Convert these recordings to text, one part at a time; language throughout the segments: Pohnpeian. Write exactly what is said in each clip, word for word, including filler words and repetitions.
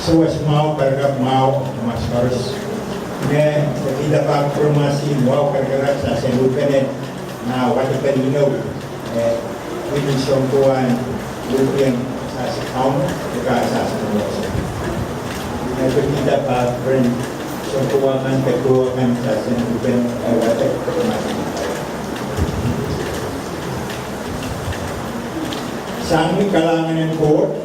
Sewese mwahu, kerekap mwahu, mas koaros. Nge, kita pak promosi mwahu kerekerek sasehn upen, na wadepen inou, eh, within sounkowan, upen sasehn kaun, ka sasehn upen. Nge, kita pak ren sounkowa kan, kekowa kan sasehn upen, eh, wadek promosi. Sang ni kalahngan en Koht,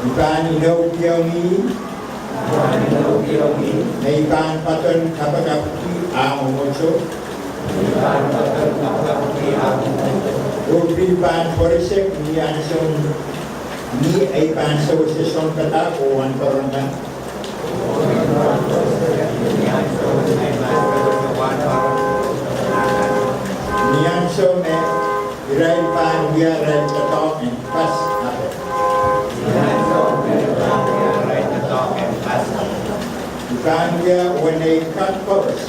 I pahn inoukiong ih me I pahn poadon kapakapki ah mwomwohdiso. Oh pil pahn porisek ni ansou me I pahn sewese sounpadahk oh wahnpoaron kan. Ni ansou me irail pahn wia irail doadoahk en pas ape. I pahn wia uwen ei kak koaros.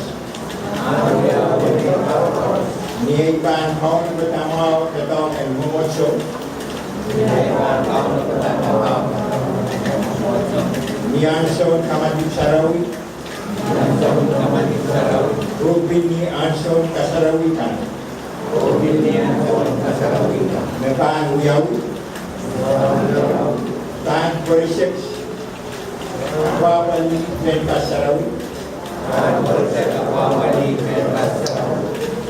Ni ei pahn kaunopada mwahu doadoahk en mwomwohdiso. Ni ansoun kamadipw sarawi. Oh pil ni ansoun kasarawi kan. Me pahn wiawi. Pahn porisek apwahpwalih mehn pas sarawi.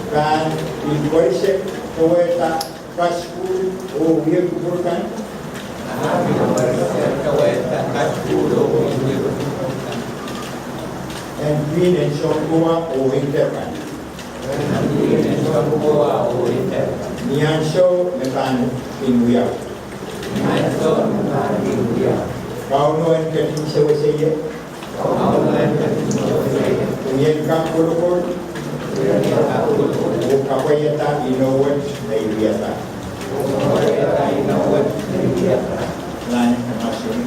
Pahn pil porisek powehda kasukuhl oh wie kupwur kan. En pwihn en sounkowa oh eiter kan. Ni ansou me pahn kin wiawi. Kauno en ketin sewese ie. Ni en kak kolokol oh kapwaiada inou wet me I wiahda. Nan masun.